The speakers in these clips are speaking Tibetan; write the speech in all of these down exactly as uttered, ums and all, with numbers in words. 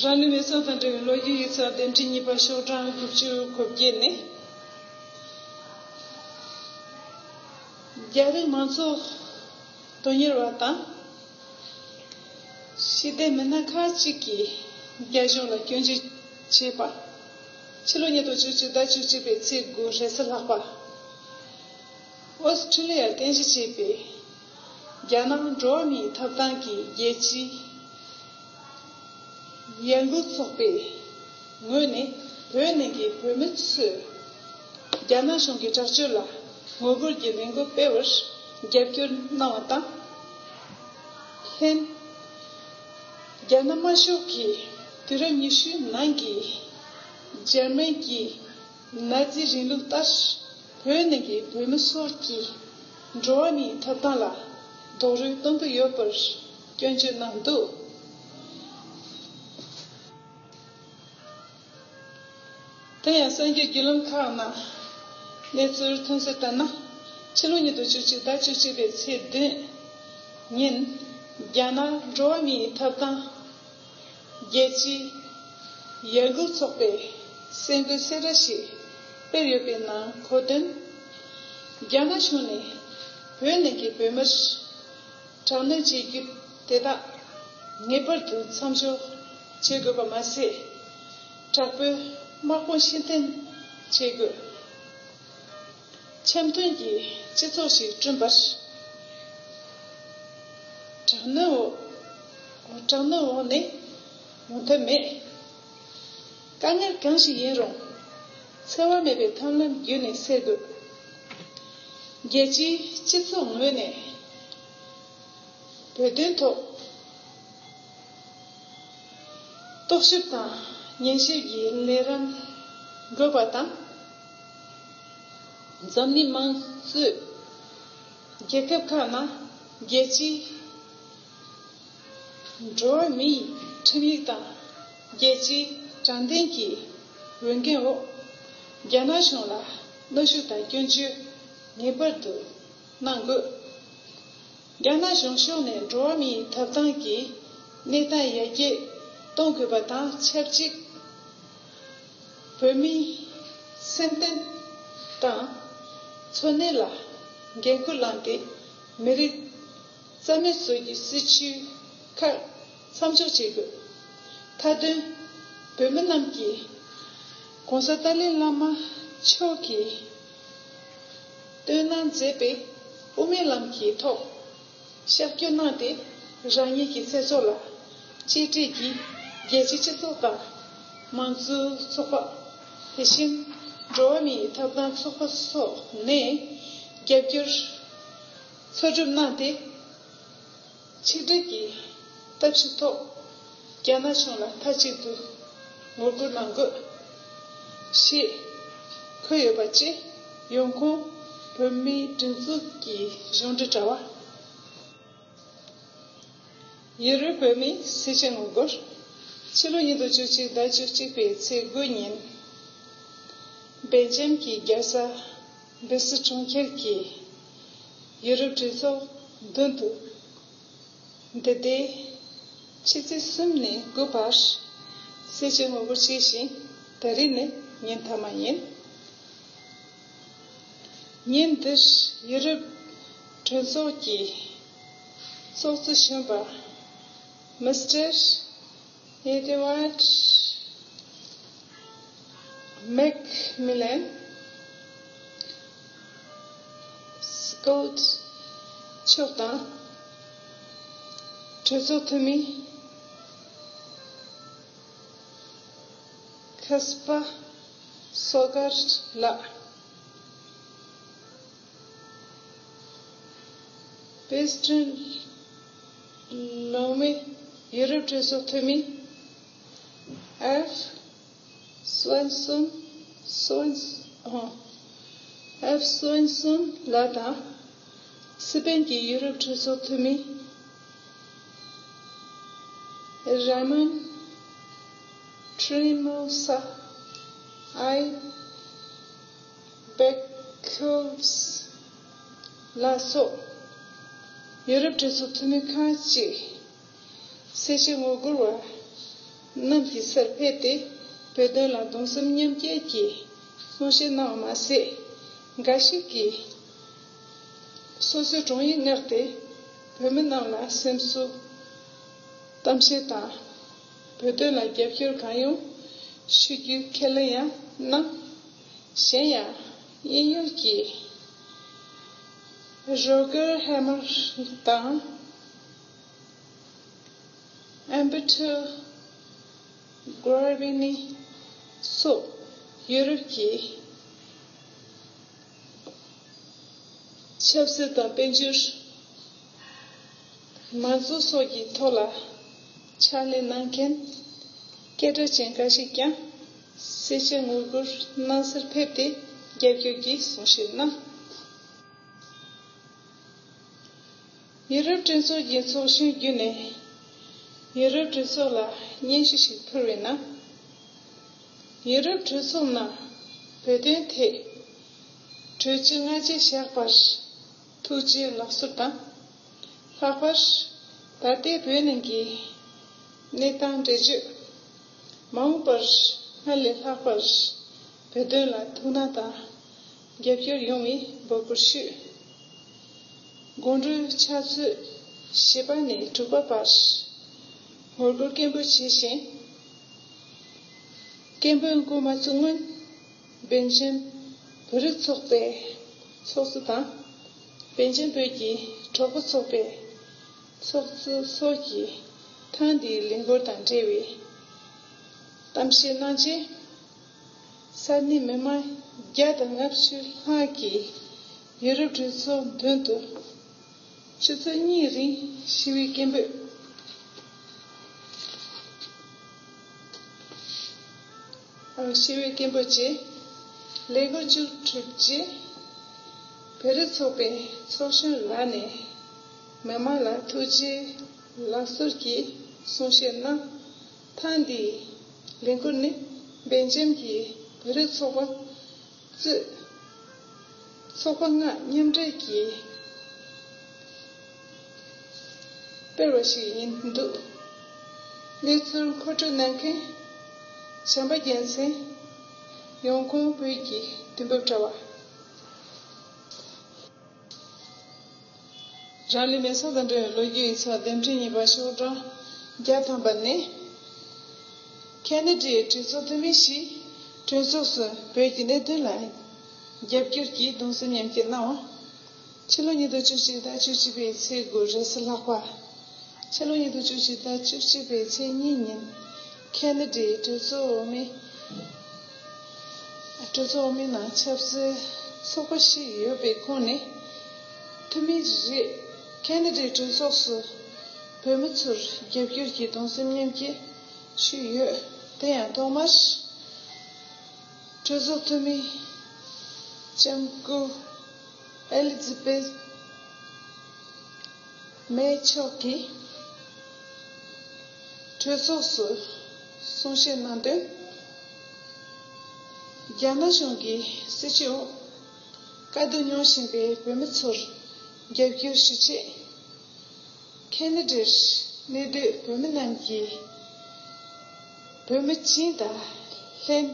རང་ལུས་མེ་སྲེག་དང་འབྲེལ་བའི་ལོ་རྒྱུས་ཡིག་ཚགས་ལྡེབ་འཕྲིན་གཉིས་པ་ཤོག་གྲངས་དགུ་བཅུ་གོ་བརྒྱད་ནས། རྒྱ་རིགས་མང་ཚོགས་དོན་གཉེར་བ་དང་། ཕྱི་སྡོད་མི་སྣ་ཁག་ཅིག་གིས་རྒྱ་གཞུང་ལ་སྐྱོན་བརྗོད་བྱས་པ། ཕྱི་ལོ་ཉིས་སྟོང་བཅུ་གཅིག་ཟླ་བཅུ་གཅིག་པའི་ཚེས་དགུ་རེས་གཟའ་ལྷག་པ། ཨོ་སི་ཁྲུ་ལི་ཡར་རྟེན་གཞི་བྱས་པའི་རྒྱ་ནག་འགྲོ་བ་མིའི་ཐོབ་ཐང་གི་རྒྱལ་སྤྱིའི་ཡར་འགུལ་ཚོགས་པའི་ངོས་ནས་བོད་ནང་གི་བོད་མི་ཚོས་རྒྱ་ནག་གཞུང་གི་དྲག་སྤྱོད་ལ་ངོ་རྒོལ་གྱི་ལས་འགུལ་སྤེལ་བར་རྒྱབ་སྐྱོར་གནང་བ་དང་། ལྷན། རྒྱ་ནག་དམར་ཤོག་གིས་དུས་རབས་ཉི་ཤུའི་ནང་གི་འཇར་མན་གྱི་ནཱ་ཛི་རིང་ལུགས་ལྟར་བོད་ནང་གི་བོད་མི་སོགས་ཀྱི་འགྲོ་བ་མིའི་ཐོབ་ཐང་ལ་རྡོག་རོལ་གཏོང་གི་ཡོད་པར་སྐྱོན་བརྗོད་གནང་འདུག། དེ་ཡང་གསར་འགྱུར་བརྒྱུད་ལམ་ཁག་ནང་གནས་ཚུལ་ཐོན་གསལ་ལྟར་ན། ཕྱི་ལོ་ཉིས་སྟོང་བཅུ་གཅིག་ཟླ་བཅུ་གཅིག་པའི་ཚེས་བདུན་ཉིན། རྒྱ་ནག་འགྲོ་བ་མིའི་ཐོབ་ཐང་རྒྱལ་སྤྱིའི་ཡར་འགུལ་ཚོགས་པས་གསར་འགོད་གསལ་བསྒྲགས་ཤིག་སྤེལ་ཡོད་པའི་ནང་འཁོད་དོན། རྒྱ་ནག་གཞུང་ནས་བོད་ནང་གི་བོད་མིར་དྲག་གནོན་བྱེད་རྒྱུ་དེ་དག་ངེས་པར་དུ་མཚམས་འཇོག་བྱེད་དགོས་པ་མ་ཟད། དྲག་པོའི་དམག་དཔུང་ཕྱིར་འཐེན་བྱེད་དགོས། འཆམ་མཐུན་གྱི་སྤྱི་ཚོགས་ཤིག་བསྐྲུན་པར། དྲག་གནོན་འོག་དྲག་གནོན་འོག་ནས་ཡོང་ཐབས་མེད། དཀའ་ངལ་གང་ཞིག་ཡིན་རུང་། འཚེ་བ་མེད་པའི་ཐབས་ལམ་བརྒྱུད་ནས་སེལ་དགོས། རྒྱལ་སྤྱིའི་སྤྱི་ཚོགས་ངོས་ནས་བོད་དོན་ཐོག་རྟོག་ཞིབ་དང་ཉན་ཞིབ་ཀྱི་ལས་རིམ་དགོས་པ་དང་། འཛམ་གླིང་མང་གཙོའི་རྒྱལ་ཁབ་ཁག་ནང་རྒྱལ་སྤྱིའི་འགྲོ་བ་མིའི་ཁྲིམས་ཡིག་དང་རྒྱལ་སྤྱིའི་དྲང་བདེན་གྱི་འོས་འགན་འོག་རྒྱ་ནག་གཞུང་ལ་གནོན་ཤུགས་དང་སྐྱོན་བརྗོད་ངེས་པར་དུ་གནང་དགོས། རྒྱ་ནག་གཞུང་ཕྱོགས་ནས་འགྲོ་བ་མིའི་ཐོབ་ཐང་གི་གནས་སྟངས་ཡར་རྒྱས་གཏོང་དགོས་པ་དང་ཆབས་ཅིག་བོད་མིའི་སེམས་རྟེན་དང་འཚོ་གནས་ལ་འགན་ཁུར་བླངས་ཏེ། མི་རིགས་རྩ་མེད་བཟོ་རྒྱུའི་སྲིད་བྱུས་ཁག་མཚམས་འཇོག་བྱེད་དགོས། མཐའ་དོན། བོད་མི་རྣམས་ཀྱིས་༸གོང་ས་ཏཱ་ལའི་བླ་མ་མཆོག་གིས་བཏོན་གནང་མཛད་པའི་དབུ་མའི་ལམ་གྱི་ཐོག་ཤར་བསྐྱོད་གནང་སྟེ། རང་ཉིད་ཀྱི་ཚེ་སྲོག་ལ་གཅེས་སྤྲས་ཀྱིས་རྒྱལ་སྤྱིའི་སྤྱི་ཚོགས་དང་། མང་གཙོའི་ཚོགས་པ། དེ་བཞིན་འགྲོ་བ་མིའི་ཐོབ་ཐང་ཚོགས་པ་སོགས་ནས་རྒྱབ་སྐྱོར་འཚོལ་སྒྲུབ་གནང་སྟེ། ཆིག་སྒྲིལ་གྱི་ཐབས་ཤེས་ཐོག་རྒྱ་ནག་གཞུང་ལ་མཐའ་གཅིག་ཏུ་ངོ་རྒོལ་གནང་དགོས། ཞེས་འཁོད་ཡོད་པ་བཅས། ཡོང་ཁུངས། བོད་མིའི་སྒྲིག་འཛུགས་ཀྱི་གཞུང་འབྲེལ་དྲ་བ། ཡུ་རོབ་བོད་མིའི་སེར་བྱེས་ངོ་རྒོལ། ཕྱི་ལོ་ཉིས་སྟོང་བཅུ་གཅིག་ཟླ་བཅུ་གཅིག་པའི་ཚེས་དགུ་ཉིན། སྦེལ་ཇམ་གྱི་རྒྱལ་ས་བྷི་སི་གྲོང་ཁྱེར་གྱི་ཡུ་རོབ་གྲོས་ཚོགས་མདུན་དུ། འདི་ཟླའི་ཕྱི་ཚེས་གསུམ་ནས་དགུ་བར་སེར་བྱེས་ངོ་རྒོལ་བྱས་ཤིང་། ད་རེས་ནི་ཉིན་མཐའ་མ་ཡིན། ཉིན་འདིར་ཡུ་རོབ་གྲོས་ཚོགས་ཀྱི་ཚོགས་གཙོ་གཞོན་པ་མི་སི་ཊར་ཨེ་ཌི་ཝར་ཌི་མེག་མི་ལན་སྐོད་མཆོག་དང་། གྲོས་ཚོགས་འཐུས་མི་ཁ་སྤ་སོ་གར་ལགས། པེ་སི་ཊན་ལོ་མེ་ཡུ་རོབ་གྲོས་ཚོགས་འཐུས་མི་ཨེབ་སུ་ཝན་སོན། སོན། ཨོ། ཨེབ་སུ་ཝན་སོན་ལགས་དང་། སི་པན་གྱི་ཡུ་རོབ་གྲོས་ཚོགས་འཐུས་མི་ར་མོན་ཏྲེ་མོ་ས་ཨའི་བེག་ཁོབ་སི་ལ་སོགས་ཡུ་རོབ་གྲོས་ཚོགས་འཐུས་མི་ཁག་ཅིག་སེར་བྱེས་ངོ་རྒོལ་བ་ རྣམས་ཀྱི་སར་ཕེབས་ཏེ་བོད་དོན་ལ་གདུང་སེམས་མཉམ་སྐྱེད་ཀྱི་གསུང་བཤད་གནང་བ་མ་ཟད། འགའ་ཞིག་གིས་སོ་སོའི་དྲུང་ཡིག་མངགས་ཏེ་བོད་མི་རྣམས་ལ་སེམས་གསོ་གཏམ་བཤད་དང་། བོད་དོན་ལ་རྒྱབ་སྐྱོར་གང་ཡོང་ཞུ་རྒྱུའི་ཁས་ལེན་ཡང་གནང་། གཞན་ཡང་དབྱིན་ཡུལ་གྱི་རོ་གར་ཧེ་མར་དང་། ཨན་བྷར་ཊོ་གྷོ་ར་བྷི་ནི་སོགས་ཡུ་རོབ་ཀྱི་ཆབ་སྲིད་དང་དཔལ་འབྱོར། མང་གཙོ་སོགས་ཀྱི་ཐོག་ལ་ཕྱག་ལས་གནང་མཁན་སྐད་གྲགས་ཅན་འགའ་ཞིག་ཀྱང་སེར་བྱེས་ངོ་རྒོལ་གནང་སར་ཕེབས་ཏེ་རྒྱབ་སྐྱོར་གྱི་གསུང་བཤད་གནང་། ཡུ་རོབ་གྲོས་ཚོགས་ཀྱི་ཚོགས་གཞོན་བརྒྱུད་ནས་ཡུ་རོབ་གྲོས་ཚོགས་ལ་སྙན་ཞུ་ཞིག་ཕུལ་བའི་ནང་། ཡུ་རོབ་གྲོས་ཚོགས་ནང་བོད་དོན་ཐད་གྲོས་ཆོད་སྔ་རྗེས་བཞག་པར་ཐུགས་རྗེ་ལགས་སོ་དང་། ལྷག་པར་ད་ལྟའི་བོད་ནང་གི་གནས་སྟངས་འགྲེལ་བརྗོད། མ་འོངས་པར་སྔར་ལས་ལྷག་པར་བོད་དོན་ལ་ཐུགས་སྣང་དང་རྒྱབ་སྐྱོར་ཡོང་བའི་འབོད་སྐུལ་ཞུས། དགོང་དྲོའི་ཕྱག་ཚོད་བཞི་པ་ནས་དྲུག་པ་བར་ངོ་རྒོལ་སྐད་འབོད་བྱས་ཤིང་། སྐད་འབོད་འགོ་མ་བཙུགས་སྔོན། སྦེལ་ཇམ་བོད་རིགས་ཚོགས་པའི་ཚོགས་གཙོ་དང་། སྦེལ་ཇམ་བོད་ཀྱི་གྲོགས་པོ་ཚོགས་པའི་ཚོགས་གཙོ་སོགས་ཀྱིས་ཐེངས་འདིའི་ལས་འགུལ་དང་འབྲེལ་བའི་གཏམ་བཤད་གནང་རྗེས། ས་གནས་མི་མང་བརྒྱ་དང་ལྔ་བཅུ་ལྷག་གིས་ཡུ་རོབ་གྲོས་ཚོགས་མདུན་དུ་ཆུ་ཚོད་གཉིས་རིང་ཞི་བའི་སྐད་འབོད། ཞི་བའི་སྐད་འབོད་བྱས། ལས་འགུལ་མཇུག་གྲུབ་རྗེས། བོད་རིགས་ཚོགས་པའི་ཚོགས་གཞོན་ལགས་ནས་མི་མང་ལ་ཐུགས་རྗེ་ལགས་སོ་ཀྱི་གསུང་བཤད་གནང་། ཐེངས་འདིའི་ལས་འགུལ་ནི་སྦེལ་ཇམ་གྱི་བོད་རིགས་ཚོགས་པ་གཙོས་ཚོགས་པ་ལྔ་མཉམ་འབྲེལ་གྱིས་སྤེལ་བ་ཞིག་ཡིན་འདུག་གནས་ཚུལ་མཁོ་སྤྲོད་གནང་མཁན་བྱམས་པ་རྒྱལ་མཚན། ཡོང་ཁུངས་བོད་ཀྱི་དུས་བབ་དྲ་བ། རང་ལུས་མེ་སྲེག་དང་འབྲེལ་བའི་ལོ་རྒྱུས་ཡིག་ཚགས་འདེམས་ཁྲི་གཉིས་པ་ཤོག་གྲངས་བརྒྱ་ཐམ་པ་ནས། ཁེ་ན་ཌའི་གྲོས་ཚོགས་འཐུས་མི་ཞིག་གྲོས་ཚོགས་སུ་བོད་ཀྱི་གནད་དོན་ལ་རྒྱབ་སྐྱོར་གྱིས་གདུང་སེམས་མཉམ་སྐྱེད་གནང་བ། ཕྱི་ལོ་ཉིས་སྟོང་བཅུ་གཅིག་ཟླ་བཅུ་གཅིག་པའི་ཚེས་དགུ་རེས་གཟའ་ལྷག་པ། ཕྱི་ལོ་ཉིས་སྟོང་བཅུ་གཅིག་ཟླ་བཅུ་གཅིག་པའི་ཚེས་གཉིས་ཉིན། ཁེ་ན་ཌའི་གྲོས་ཚོགས་འོག་མའི། གྲོས་ཚོགས་འོག་མའི་ནང་ཆབ་སྲིད་ཚོགས་པ་ཞིག་ཡོད་པའི་ཁོངས་ནས། འཐུས་མི་རེས་ཁེ་ན་ཌའི་གྲོས་ཚོགས་སུ་བོད་མི་ཚོར་རྒྱབ་སྐྱོར་གྱི་གདུང་སེམས་མཉམ་སྐྱེད་ཞུས་ཡོད། དེ་ཡང་ཐོག་མར། གྲོས་ཚོགས་འཐུས་མི་ལྕམ་སྐུ་ཨེ་ལི་ཛི་བེད་མེ་མཆོག་གིས་གྲོས་ཚོགས་སུ་གསུང་བཤད་གནང་དོན། རྒྱ་ནག་གཞུང་གི་སྲིད་བྱུས་འོག་དཀའ་སྡུག་མྱོང་བཞིན་པའི་བོད་མི་ཚོར་རྒྱབ་སྐྱོར་ཞུ་ཆེད། ཁེ་ན་ཌའི་གནས་སྡོད་བོད་མི་རྣམས་ཀྱིས་བོད་མི་བྱིངས་དང་ལྷན་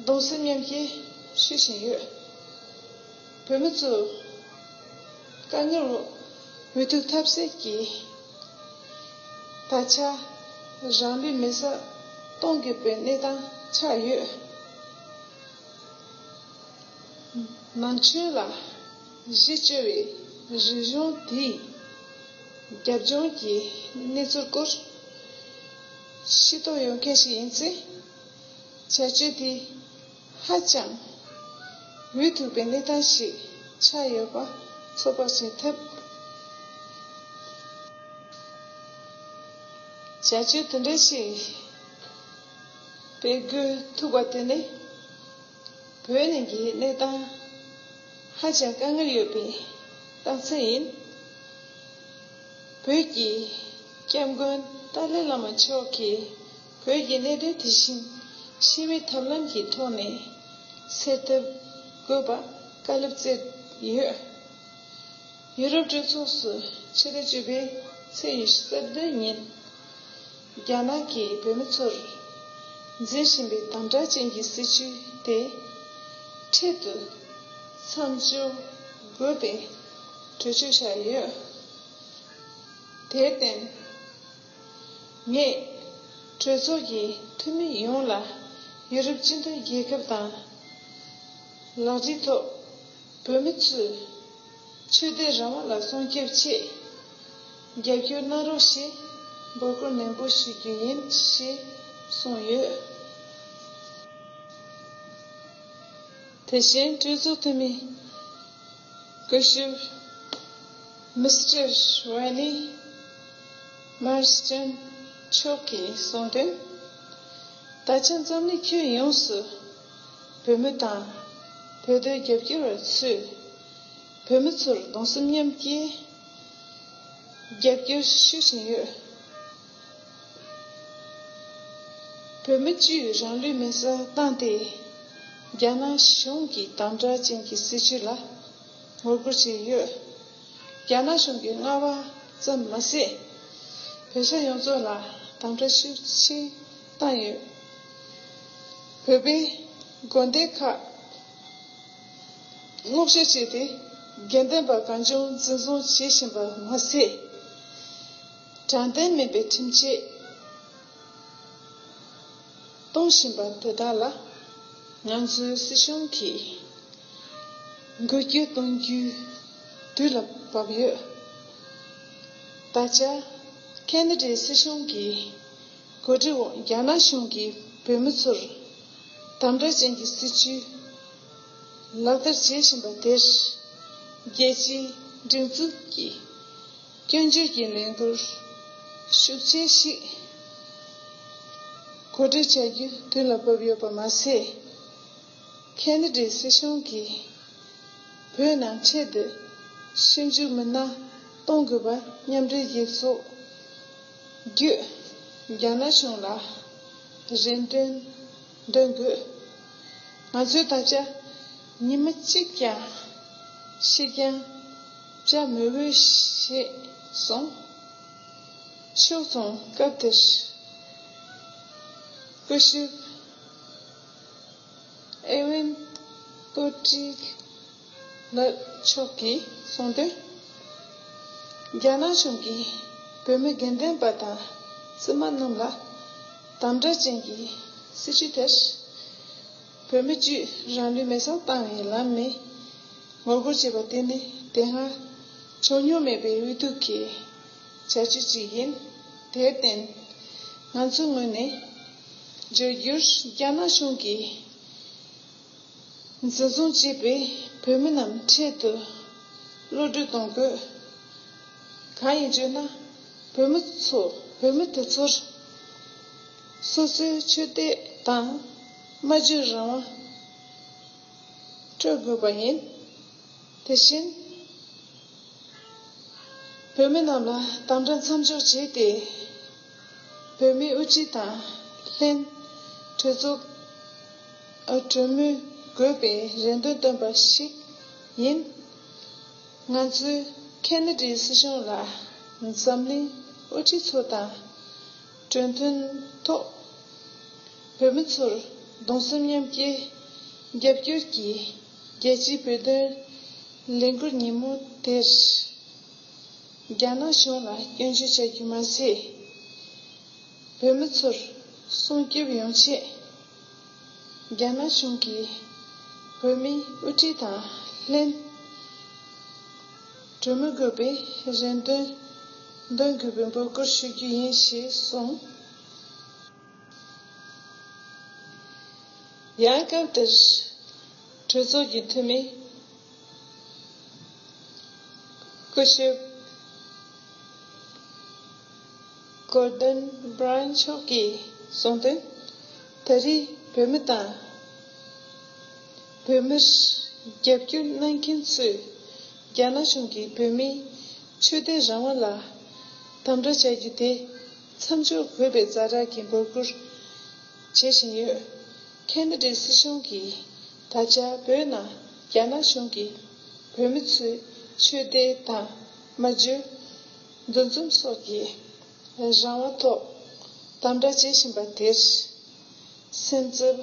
གདུང་སེམས་མཉམ་སྐྱེད་ཞུ་བཞིན་ཡོད། བོད་མི་ཚོ་དཀའ་ངལ་འོག་འུ་ཐུག་ཐབས་ཟད་ཀྱིས་ད་ཆ་རང་ལུས་མེ་སྲེག་གཏོང་དགོས་པའི་གནས་སྟངས་ཆགས་ཡོད། ནང་ཆོས་ལ་གཞི་བཅོལ་བའི་རིག་གཞུང་དེའི་རྒྱབ་ལྗོངས་ཀྱི་གནས་ཚུལ་སྐོར་ཤེས་རྟོགས་ཡོད་མཁན་ཞིག་ཡིན་ཚེ། བྱ་སྤྱོད་དེ་ཧ་ཅང་འུ་ཐུག་པའི་གནས་སྟངས་ཤིག་ཆགས་ཡོད་པ་ཚོད་དཔག་བྱེད་ཐུབ། བྱ་སྤྱོད་དེ་འདྲ་ཞིག་སྤེལ་དགོས་ཐུག་པ་དེ་ནི། བོད་ནང་གི་གནས་སྟངས་ཧ་ཅང་དཀའ་ངལ་ཡོད་པའི་རྟགས་མཚན་ཡིན། བོད་ཀྱི་སྐྱབས་མགོན་ཏཱ་ལའི་བླ་མ་མཆོག་གིས་བོད་ཀྱི་གནད་དོན་དེ་བཞིན་ཕྱི་མི་ཐབས་ལམ་གྱི་ཐོག་ནས་སེལ་ཐབས་དགོས་པ་བཀའ་སློབ་སྩལ་ཡོད། ཡུ་རོབ་གྲོས་ཚོགས་སུ་ཕྱི་ཟླ་བཅུ་པའི་ཚེས་ཉི་ཤུ་རྩ་བདུན་ཉིན། རྒྱ་ནག་གིས་བོད་མི་ཚོར་འཛིན་བཞིན་པའི་དམ་དྲག་ཅན་གྱི་སྲིད་བྱུས་དེ་འཕྲལ་དུ་མཚམས་འཇོག་དགོས་པའི་གྲོས་ཆོད་བཞག་ཡོད། དེར་བརྟེན། ངས་གྲོས་ཚོགས་ཀྱི་འཐུས་མི་ཡོངས་ལ་ཡུ་རོབ་སྤྱི་མཐུན་རྒྱལ་ཁབ་དང་ལག་འབྲེལ་ཐོག་བོད་མི་ཚོས་ཆོས་དད་རང་དབང་ལ་སྲུང་སྐྱོབ་ཆེད་རྒྱབ་སྐྱོར་གནང་རོགས་ཞེས་འབོད་སྐུལ་ནན་པོ་ཞུ་རྒྱུ་ཡིན་ཞེས་གསུངས་ཡོད། དེ་བཞིན་གྲོས་ཚོགས་འཐུས་མི་སྐུ་ཞབས་མི་སི་ཊར་ཝེ་ནི་མར་སི་ཊོན་མཆོག་གིས་གསུངས་དོན། ད་ཆ་འཛམ་གླིང་ཁྱོན་ཡོངས་སུ་བོད་མི་དང་བོད་དོན་རྒྱབ་སྐྱོར་བ་ཚོས་བོད་མི་ཚོར་གདུང་སེམས་མཉམ་སྐྱེད་རྒྱབ་སྐྱོར་ཞུ་བཞིན་ཡོད། བོད་མི་བཅས་རང་ལུས་མེ་སྲེག་བཏང་སྟེ་རྒྱ་ནག་གཞུང་གི་དམ་དྲག་ཅན་གྱི་སྲིད་བྱུས་ལ་ངོ་རྒོལ་བྱས་ཡོད། རྒྱ་ནག་གཞུང་གིས་རྔ་བ་ཙམ་མ་ཟད། བོད་ས་ཡོངས་རྫོགས་ལ་དམ་དྲག་ཤུགས་ཆེ་བཏང་ཡོད། བོད་པའི་དགོན་སྡེ་ཁག་སྔོག་བཤེར་བྱས་ཏེ། དགེ་འདུན་པ་གང་བྱུང་འཛིན་བཟུང་བྱེད་བཞིན་པ་མ་ཟད། དྲང་བདེན་མིན་པའི་ཁྲིམས་ཆད་གཏོང་བཞིན་པ་དེ་དག་ལ་ང་ཚོའི་སྲིད་གཞུང་གིས་འགུལ་སྐྱོད་གཏོང་རྒྱུའི་དུས་ལ་བབ་ཡོད། ད་ཆ་ཁེ་ན་ཌའི་སྲིད་གཞུང་གི་གོ་སྒྲིག་འོག་རྒྱ་ནག་གཞུང་གིས་བོད་མི་ཚོར་དམ་དྲག་ཅན་གྱི་སྲིད་བྱུས་ལག་བསྟར་བྱེད་བཞིན་པ་དེར་རྒྱལ་སྤྱིའི་སྒྲིག་འཛུགས་ཀྱིས་སྐྱོན་བརྗོད་ཀྱི་ལས་འགུལ་ཤུགས་ཆེ་ཞིག་གོ་སྒྲིག་བྱ་རྒྱུ་དུས་ལ་བབ་ཡོད་པ་མ་ཟད། ཁེ་ན་ཌའི་སྲིད་གཞུང་གིས་བོད་ནང་འཕྲལ་དུ་ཞིབ་འཇུག་མི་སྣ་གཏོང་དགོས་པ་མཉམ་འབྲེལ་རྒྱལ་ཚོགས་བརྒྱུད་རྒྱ་ནག་གཞུང་ལ་རེ་འདུན་འདོན་དགོས། ང་ཚོས་ད་ཆ་ཉི་མ་གཅིག་ཀྱང་ཕྱིར་འགྱངས་བྱ་མི་འོས་ཞེས་གསུངས། ཕྱོགས་མཚུངས་སྐབས་དེར་སྐུ་ཞབས་ཨེ་ཝན་པོ་ཏི་ལགས་མཆོག་གིས་གསུངས་དོན། རྒྱ་ནག་གཞུང་གིས་བོད་མི་དགེ་འདུན་པ་དང་བཙུན་མ་རྣམས་ལ་དམ་དྲག་ཅན་གྱི་སྲིད་བྱུས་དེར། བོད་མི་བཅས་རང་ལུས་མེ་སྲེག་བཏང་བའི་ལམ་ནས་ངོ་རྒོལ་བྱས་པ་དེ་ནི་དེ་སྔ་བྱུང་མྱོང་མེད་པའི་འོས་བསྡུ་གི་བྱ་སྤྱོད་ཅིག་ཡིན། དེར་བརྟེན། ང་ཚོའི་ངོས་ནས་བརྗོད་རྒྱུར། རྒྱ་ནག་གཞུང་གིས་འཛིན་བཟུང་བྱས་པའི་བོད་མི་རྣམས་འཕྲལ་དུ་གློད་གྲོལ་གཏོང་དགོས། གང་ཡིན་ཞུས་ན། བོད་མི་ཚོ། བོད་མི་དེ་ཚོར་སོ་སོའི་ཆོས་དད་དང་སྨྲ་བརྗོད་རང་དབང་སྤྲོད་དགོས་པ་ཡིན། དེ་བཞིན། བོད་མི་རྣམས་ལ་དམ་དྲག་མཚམས་འཇོག་བྱས་ཏེ། བོད་མིའི་དབུ་ཁྲིད་དང་ལྷན་གྲོས་ཚོགས་གྲོས་མོལ་དགོས་པའི་རེ་འདུན་བཏོན་པ་ཞིག་ཡིན། ང་ཚོས་ཁེ་ན་ཌའི་སྲིད་གཞུང་ལ་འཛམ་གླིང་དབུ་ཁྲིད་ཚོ་དང་གྲོས་མཐུན་ཐོག་བོད་མི་ཚོར་གདུང་སེམས་མཉམ་སྐྱེད་རྒྱབ་སྐྱོར་གྱི་རྒྱལ་སྤྱིའི་བོད་དོན་ལས་འགུལ་ཉིན་མོ་དེར། རྒྱ་ནག་གཞུང་ལ་སྐྱོན་བརྗོད་བྱ་རྒྱུ་མ་ཟད། བོད་མི་ཚོར་སྲུང་སྐྱོབ་ཡོང་ཆེད། རྒྱ་ནག་གཞུང་གིས་བོད་མིའི་དབུ་ཁྲིད་དང་ལྷན་གྲོས་མོལ་དགོས་པའི་རེ་འདུན་འདོན་དགོས་པའི་འབོད་སྐུལ་ཞུ་རྒྱུ་ཡིན་ཞེས་གསུངས། ཡང་སྐབས་དེར་གྲོས་ཚོགས་ཀྱི་འཐུས་མི་སྐུ་ཞབས་གོར་ཌོན་བྷི་རའོན་མཆོག་གིས་གསུངས་དོན། ད་རེས་བོད་མི་དང་བོད་མིར་རྒྱབ་སྐྱོར་གནང་མཁན་ཚོས་རྒྱ་ནག་གཞུང་གིས་བོད་མིའི་ཆོས་དད་རང་དབང་ལ་དམ་དྲག་བྱ་རྒྱུ་དེ་མཚམས་འཇོག་དགོས་པའི་ཛ་དྲག་གི་འབོད་སྐུལ་བྱེད་བཞིན་ཡོད། ཁེ་ན་ཌའི་སྲིད་གཞུང་གིས་ད་ཆ་བོད་ནང་རྒྱ་ནག་གཞུང་གིས་བོད་མི་ཚོའི་ཆོས་དད་དང་སྨྲ་བརྗོད། འདུ་འཛོམས་སོགས་ཀྱི་རང་དབང་ཐོག་ དམ་དྲག་བྱེད་བཞིན་པ་དེར་སེམས་འཚབ་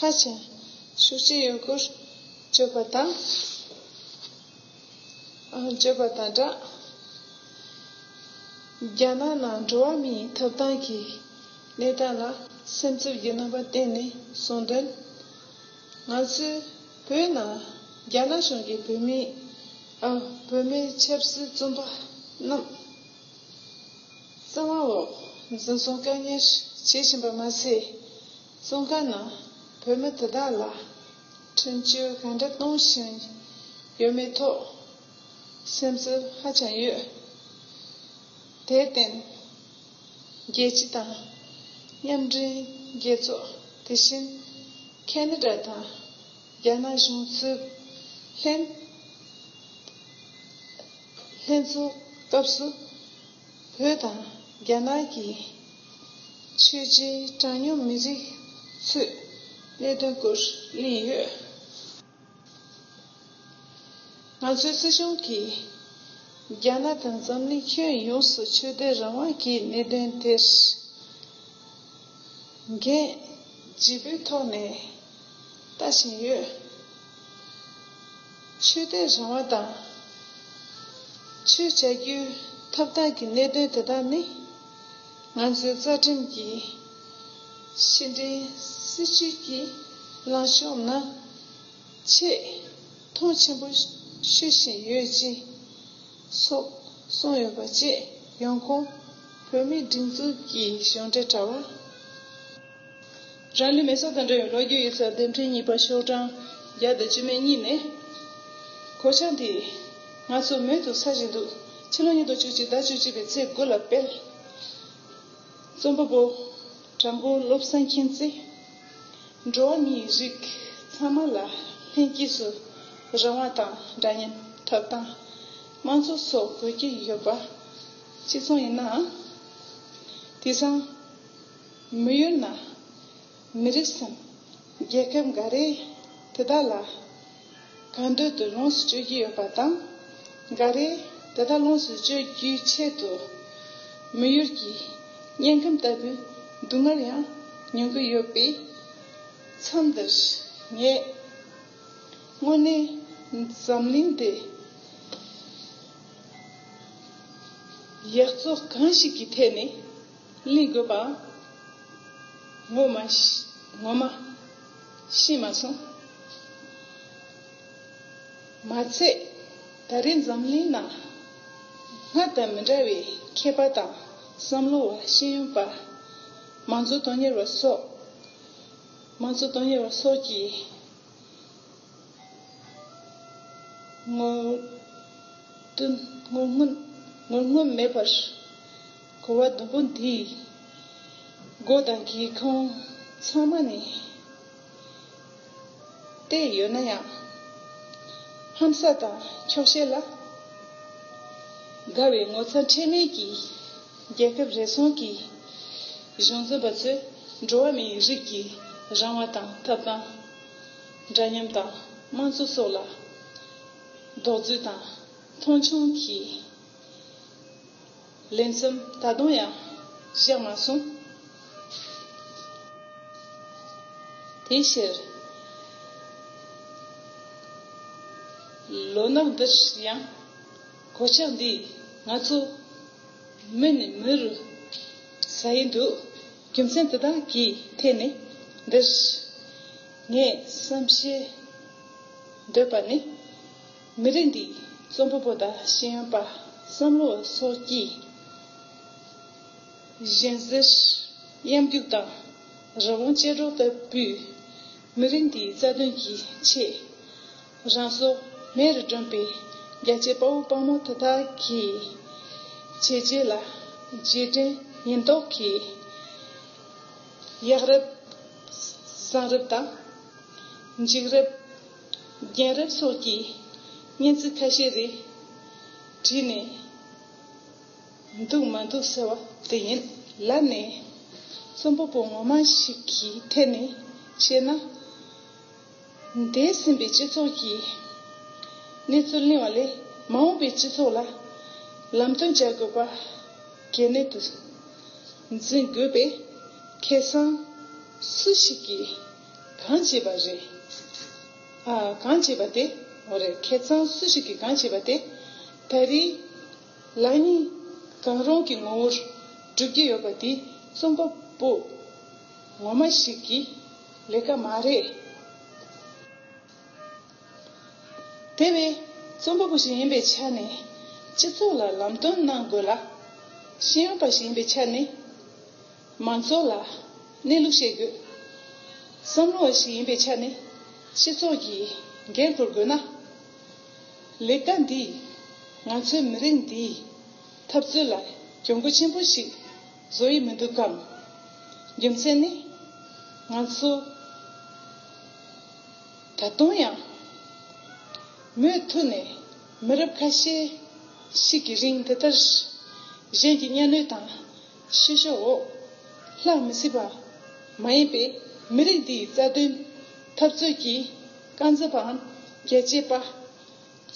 ཧ་ཅང་ཤུགས་ཆེ་ཡོད་སྐོར་བརྗོད་པ་དང་། ཨ། བརྗོད་པ་དང་སྦྲགས། རྒྱ་ནག་ནང་འགྲོ་བ་མིའི་ཐོབ་ཐང་གི་གནས་སྟངས་ལ་སེམས་འཚབ་ཀྱི་རྣམ་པ་བསྟན་ནས་གསུངས་དོན། ང་ཚོའི་བོད་ནང་རྒྱ་ནག་གཞུང་གིས་བོད་མི། ཨ། བོད་མིའི་ཆབ་སྲིད་བཙོན་པ་རྣམས་གསང་བ་འོག་འཛིན་བཟུང་བཀག་ཉར་བྱེད་བཞིན་པ་མ་ཟད། བཙོན་ཁང་ནང་བོད་མི་དེ་དག་ལ་ཁྲིམས་གཅོད་ག་འདྲ་གཏོང་བཞིན་ཡོད་མེད་ཐོག་སེམས་འཚབ་ཧ་ཅང་ཡོད། དེར་བརྟེན། རྒྱལ་སྤྱི་དང་མཉམ་འབྲེལ་རྒྱལ་ཚོགས། དེ་བཞིན་ཁེ་ན་ཌ་དང་རྒྱ་ནག་གཞུང་ཚོས་ལྷན་ལྷན་ཚོགས་སྐབས་སུ་བོད་དང་རྒྱ་ནག་གི་ཆོས་བརྒྱུད་གྲངས་ཉུང་མི་རིགས་ཚོའི་གནད་དོན་སྐོར་གླེང་ཡོད། ང་ཚོའི་སྲིད་གཞུང་གིས་རྒྱ་ནག་དང་འཛམ་གླིང་ཁྱོན་ཡོངས་སུ་ཆོས་དད་རང་དབང་གི་གནད་དོན་དེར་འགན་ལྗིད་པོའི་ཐོག་ནས་ལྟ་བཞིན་ཡོད། ཆོས་དད་རང་དབང་དང་ཆོས་བྱ་རྒྱུའི་ཐོབ་ཐང་གི་གནད་དོན་དེ་དག་ནི། ང་ཚོའི་རྩ་ཁྲིམས་ཀྱི་ཕྱི་འབྲེལ་སྲིད་བྱུས་ཀྱི་ལངས་ཕྱོགས་ནང་ཆེས་མཐོང་ཆེན་པོ་ཤོད་བཞིན་ཡོད་ཅེས་སོགས་གསུངས་ཡོད་པ་བཅས། ཡང་ཁོང་བོད་མིའི་སྒྲིག་འཛུགས་ཀྱི་གཞུང་འབྲེལ་དྲ་བ། རང་ལུས་མེ་སྲེག་དང་འབྲེལ་བའི་ལོ་རྒྱུས་ཡིག་ཚགས་དེབ་ཕྲེང་གཉིས་པ་ཤོག་གྲངས་བརྒྱ་དང་བཅུ་མེད་གཉིས་ནས། གོད་ཆག་འདི་ང་ཚོ་མེད་དུ་ཚར་བཞིན་འདུག་ཕྱི་ལོ་ཉིས་སྟོང་བཅུ་གཅིག་ཟླ་བཅུ་གཅིག་པའི་ཚེས་དགུ་ལ་སྤེལ། རྩོམ་པ་པོ་གྲྭ་མགོན་བློ་བཟང་མཁྱེན་བརྩེས། འགྲོ་བ་མིའི་རིགས་ཚང་མ་ལ་ལྷན་སྐྱེས་སུ་རང་དབང་དང་འདྲ་མཉམ། ཐོབ་ཐང་། དམངས་གཙོ་སོགས་དགོས་ཀྱི་ཡོད་པ་གཅིག་མཚུངས་ཡིན་ནའང་། དེང་སང་མི་ཡུལ་ན་མི་རིགས་སམ་རྒྱལ་ཁབ་འགའ་རེས་དེ་དག་ལ་གང་འདོད་དུ་ལོངས་སུ་སྤྱོད་ཀྱི་ཡོད་པ་དང་། འགའ་རེས་དེ་དག་ལོངས་སུ་སྤྱོད་རྒྱུའི་ཆེད་དུ་མི་ཡུལ་གྱི་དམྱལ་ཁམས་ལྟ་བུའི་སྡུག་བསྔལ་ཡང་མྱོང་གི་ཡོད་པས། མཚམས་འདིར་ངས་དངོས་གནས་འཛམ་གླིང་འདི་ཡག་བཙོག་གང་ཞིག་གི་ཐད་ནས་གླེང་དགོས་པའང་ངོ་མ་ཤ- ངོ་མ་ཤེས་མ་སོང་། མ་ཚད་ད་རེས་འཛམ་གླིང་ནང་སྔར་དང་མི་འདྲ་བའི་མཁས་པ་དང་བསམ་བློ་བ་ཤེས་ཡོན་པ། མང་གཙོ་དོན་གཉེར་བ་སོགས། མང་གཙོ་དོན་གཉེར་བ་སོགས་ཀྱིས་ངོ་དུ་ངོ་སྔོན་ངོ་སྔོན་མེད་པར་གོ་བ་བདུན་པོ་འདིའི་སྒོ་དང་སྒེའུ་ཁུང་ཚང་མ་ནས་བལྟས་ཡོད་ན་ཡང་། ཧམ་ཟ་དང་འཁྱོག་བཤད་ལ་དགའ་བའི་ངོ་ཚ་ཁྲེལ་མེད་ཀྱི་རྒྱལ་ཁབ་རེ་ཟུང་གི་གཞུང་འཛིན་པ་ཚོས་འགྲོ་བ་མིའི་རིགས་ཀྱི་རང་དབང་དང་ཐོབ་ཐང་། འདྲ་མཉམ་དང་དམངས་གཙོ་སོགས་ལ་རྡོག་རྫིས་དང་མཐོང་ཆུང་གིས་ལན་གསུམ་ད་དུང་ཡང་བཞག་མ་སོང་། དེའི་ཕྱིར་ལོ་ནག་འདིར་ཡང་གོད་ཆག་འདིས་ང་ཚོ་མི་ནས་མི་རུ་ཟ་ཡི་འདུག་རྒྱུ་མཚན་དེ་དག་གི་ཐད་ནས་འདིར་ངས་བསམ་ཤེས་འདོད་པ་ནི། མི་རིགས་འདིའི་རྩོམ་པ་པོ་དང་ཤེས་ཡོན་པ། བསམ་བློ་བ་སོགས་ཀྱིས་གཞན་སེལ། གཡམ་རྒྱུག་དང་རི་བོང་ཅལ་འདྲོགས་ལྟ་བུའི་མི་རིགས་འདིའི་རྩ་དོན་གྱི་ཆེད་རང་སྲོག་མེ་རུ་སྒྲོན་པའི་རྒྱལ་གཅེས་དཔའ་བོ་དཔའ་མོ་དེ་དག་གི་བྱས་རྗེས་ལ་རྗེས་དྲན་ཡིན་མདོག་གིས་ཡག་རབས་བཟང་རབས་དང་། འཇིགས་རབས། རྒྱན་རབས་སོགས་ཀྱི་སྙན་ཚིག་ཁ་ཤས་རེ་བྲིས་ནས་འདུག་མ་འདུག་ཟེར་བ་དེ་ཡིན། ལར་ནས་རྩོམ་པ་པོ་ངོ་མ་ཞིག་གི་ཐད་ནས་བཤད་ན། འདས་ཟིན་པའི་སྤྱི་ཚོགས་ཀྱི་གནས་ཚུལ་གླེང་བ་ལས། མ་འོངས་པའི་སྤྱི་ཚོགས་ལ་ལམ་སྟོན་བྱ་དགོས་པ་གལ་གནད་དུ་འཛིན་དགོས་པས། ཁ་སང་སུ་ཞིག་གིས་གང་བྱས་པ་རེད། ཨ། གང་བྱས་པ་དེ། འོ་རེད། ཁ་སང་སུ་ཞིག་གིས་གང་བྱས་པ་དེ། ད་རེས་ལག་གཉིས་གང་རུང་གི་ངོ་བོར་སྒྲུབ་ཀྱི་ཡོད་པ་དེ་རྩོམ་པ་པོ་ངོ་མ་ཞིག་གི་ལས་ཀ་མ་རེད། དེ་བས་རྩོམ་པ་པོ་ཞིག་ཡིན་པའི་ཆ་ནས་སྤྱི་ཚོགས་ལ་ལམ་སྟོན་གནང་དགོས་ལ། ཤེས་ཡོན་པ་ཞིག་ཡིན་པའི་ཆ་ནས་མང་ཚོགས་ལ་གནས་ལུགས་བཤད་དགོས། བསམ་བློ་བ་ཞིག་ཡིན་པའི་ཆ་ནས་སྤྱི་ཚོགས་ཀྱི་འགན་འཁུར་དགོས་ན། ལས་ཀ་འདིས་ང་ཚོའི་མི་རིགས་འདིའི་འཐབ་རྩོད་ལ་གྱོང་གུད་ཆེན་པོ་ཞིག་བཟོ་ཡི་མི་འདུག་གམ། རྒྱུ་མཚན་ནི། ང་ཚོ་ད་དུང་ཡང་མུ་མཐུད་ནས་མི་རབས་ཁ་ཤས་ཤིག་གི་རིང་འདི་ལྟར་གཞན་གྱི་གཉའ་གནོན་དང་བཤུ་གཞོག་འོག་ལྷག་མི་སྲིད་པ་མ་ཡིན་པའི་མི་རིགས་འདིའི་རྩ་དོན་འཐབ་རྩོད་ཀྱི་རྐང་འཛིན་པའམ་རྒྱ་ཆེ་བ་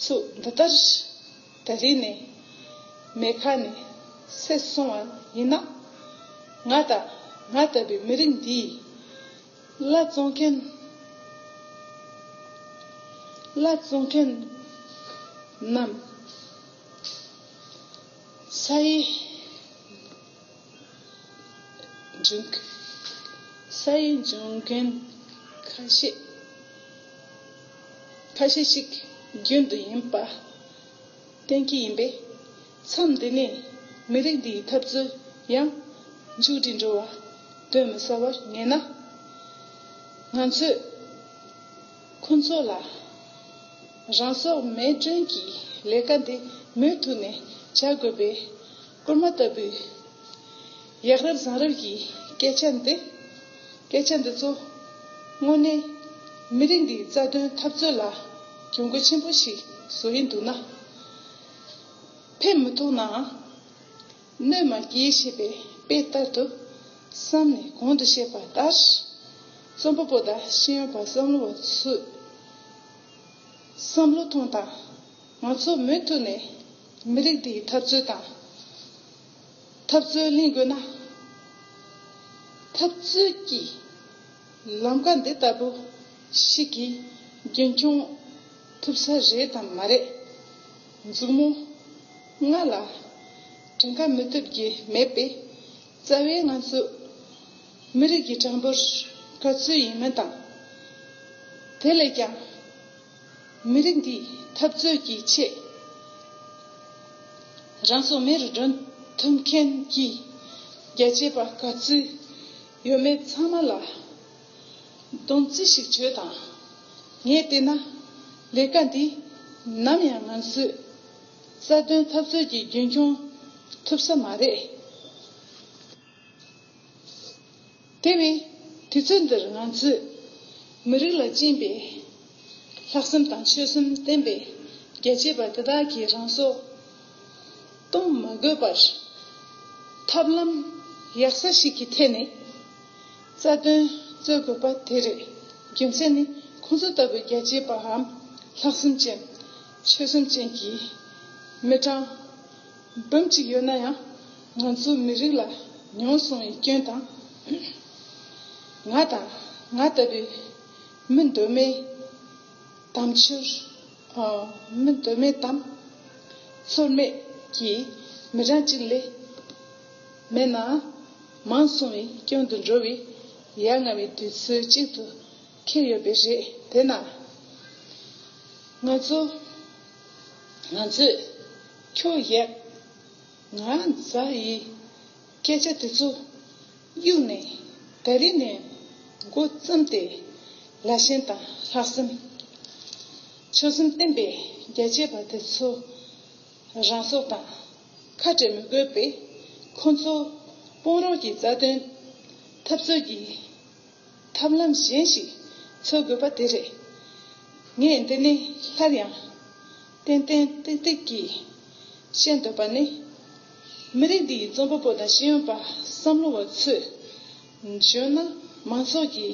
ཚོ་འདི་ལྟར་ད་རེས་ནས་མེད་ཁ་ནས་ཟད་སོང་བ་ཡིན་ན། ང་དང་ང་ལྟ་བུའི་མི་རིགས་འདིའི་བླ་བཙོང་མཁན། བླ་བཙོང་མཁན་རྣམས་ས་ཡི་འབྱུང་། ས་ཡི་འབྱུང་མཁན་ཁ་ཤས། ཁ་ཤས་ཤིག་རྒྱུན་དུ་ཡིན་པ་གཏན་འཁེལ་ཡིན་པས། མཚམས་འདི་ནས་མི་རིགས་འདིའི་འཐབ་རྩོད་ཡང་མཇུག་སྒྲིལ་འགྲོ་བ་གདོན་མི་ཟ་བར་ངེས་ན། ང་ཚོས་ཁོང་ཚོ་ལ་རང་སྲོག་མེར་སྒྲོན་གྱི་ལས་ཀ་འདི་མུ་མཐུད་ནས་བྱ་དགོས་པའི་སྐུལ་མ་ལྟ་བུའི་ཡག་རབས་བཟང་རབས་ཀྱི་སྐད་ཆ་འདི། སྐད་ཆ་འདི་ཚོ་དངོས་གནས་མི་རིགས་འདིའི་རྩ་དོན་འཐབ་རྩོད་ལ་གྱོང་གུད་ཆེན་པོ་ཞིག་བཟོ་ཡི་འདུག་ན། ཕན་མི་ཐོགས་ནའང་། གནོད་མ་སྐྱེལ་ཞེས་པའི་དཔེ་ལྟར་དུ་བསམ་ནས་གོང་དུ་བཤད་པ་ལྟར། རྩོམ་པ་པོ་དང་ཤེས་ཡོན་པ་བསམ་བློ་བ་ཚོས་བསམ་བློ་ཐོངས་དང་། ང་ཚོ་མུ་མཐུད་ནས་མི་རིགས་འདིའི་འཐབ་རྩོད་དང་། འཐབ་རྩོད་གླེང་དགོས་ན། འཐབ་རྩོད་ཀྱི་ལམ་ཀ་འདི་ལྟ་བུ་ཞིག་གིས་རྒྱུན་འཁྱོངས་ཐུབ་ས་རེད་དམ་མ་རེད། མཛུབ་མོ་ལྔ་ལ་གྲངས་ཀ་མི་ཐུབ་ཀྱི་མེད་པས། རྩ་བའི་ང་ཚོ་མི་རིགས་ཀྱི་གྲངས་འབོར་ག་ཚོད་ཡིན་མིན་དང་། དེ་ལས་ཀྱང་མི་རིགས་འདིའི་འཐབ་རྩོད་ཀྱི་ཆེད་རང་སྲོག་མེ་རུ་སྒྲོན་ཐུབ་མཁན་གྱི་རྒྱ་ཆེ་བ་ག་ཚོད་ཡོད་མེད་ཚང་མ་ལ་སྡོམ་རྩིས་ཤིག་བྱོས་དང་། ངས་བལྟས་ན་ལས་ཀ་འདི་ནམ་ཡང་ང་ཚོའི་རྩ་དོན་འཐབ་རྩོད་ཀྱི་རྒྱུན་འཁྱོངས་ཐུབ་ས་མ་རེད། དེ་བས་དུས་ཚོད་འདིར་ང་ཚོས་མི་རིགས་ལ་བཅིངས་པའི་ལྷག་བསམ་དང་ཆོད་སེམས་བརྟན་པའི་རྒྱ་ཆེ་བ་དེ་དག་གིས་རང་སྲོག་གཏོང་མ་དགོས་པར་ཐབས་ལམ་ཡག་ས་ཞིག་གི་ཐད་ནས་རྩ་དོན་རྩོད་དགོས་པ་དེ་རེད། རྒྱུ་མཚན་ནི་ཁོང་ཚོ་ལྟ་བུའི་རྒྱ་ཆེ་བའམ་ལྷག་བསམ་ཅན་ཆོད་སེམས་ཅན་གྱི་མི་གྲངས་འབུམ་གཅིག་ཡོད་ན་ཡང་། ང་ཚོའི་མི་རིགས་ལ་མྱོང་སོང་བའི་སྐྱོན་དང་། ང་དང་ང་ལྟ་བུའི་མི་མདོ་སྨད་དམ་ཆོས། ཨ། མི་མདོ་སྨད་དམ་ཚོར་མེད་ཀྱི་མི་གྲངས་གཅིག་ལས་མེད་ན། མང་སོང་བའི་སྐྱོན་དུ་འགྲོ་བའི་ཡ་ང་བའི་དུས་ཚོད་ཅིག་ཏུ་འཁེལ་ཡོད་པས་རེད། དེས་ན། ང་ཚོ། ང་ཚོས་ཁྱོད་ཡག་ང་མཛའ་ཡི་སྐད་ཆ་དེ་ཚོ་གཡུག་ནས་ད་རེས་ནས་འགོ་བརྩམས་ཏེ། ལ་ཞེན་དང་ལྷག་བསམ། ཆོད་སེམས་བརྟན་པའི་རྒྱ་ཆེ་བ་དེ་ཚོ་རང་སྲོག་དང་ཁ་བྲལ་མི་དགོས་པས། ཁོ་ཚོ་དཔུང་རོགས་ཀྱི་རྩ་དོན་འཐབ་རྩོད་ཀྱི་ཐབས་ལམ་གཞན་ཞིག་འཚོལ་དགོས་པ་དེ་རེད། ངས་འདི་ནས་སླར་ཡང་ཏན་ཏན་ཏིག་ཏིག་གིས་བཤད་འདོད་པ་ནི། མི་རིགས་འདིའི་རྩོམ་པ་པོ་དང་ཤེས་ཡོན་པ་བསམ་བློ་བ་ཚོས། འཇོན་ན་མང་ཚོགས་ཀྱི་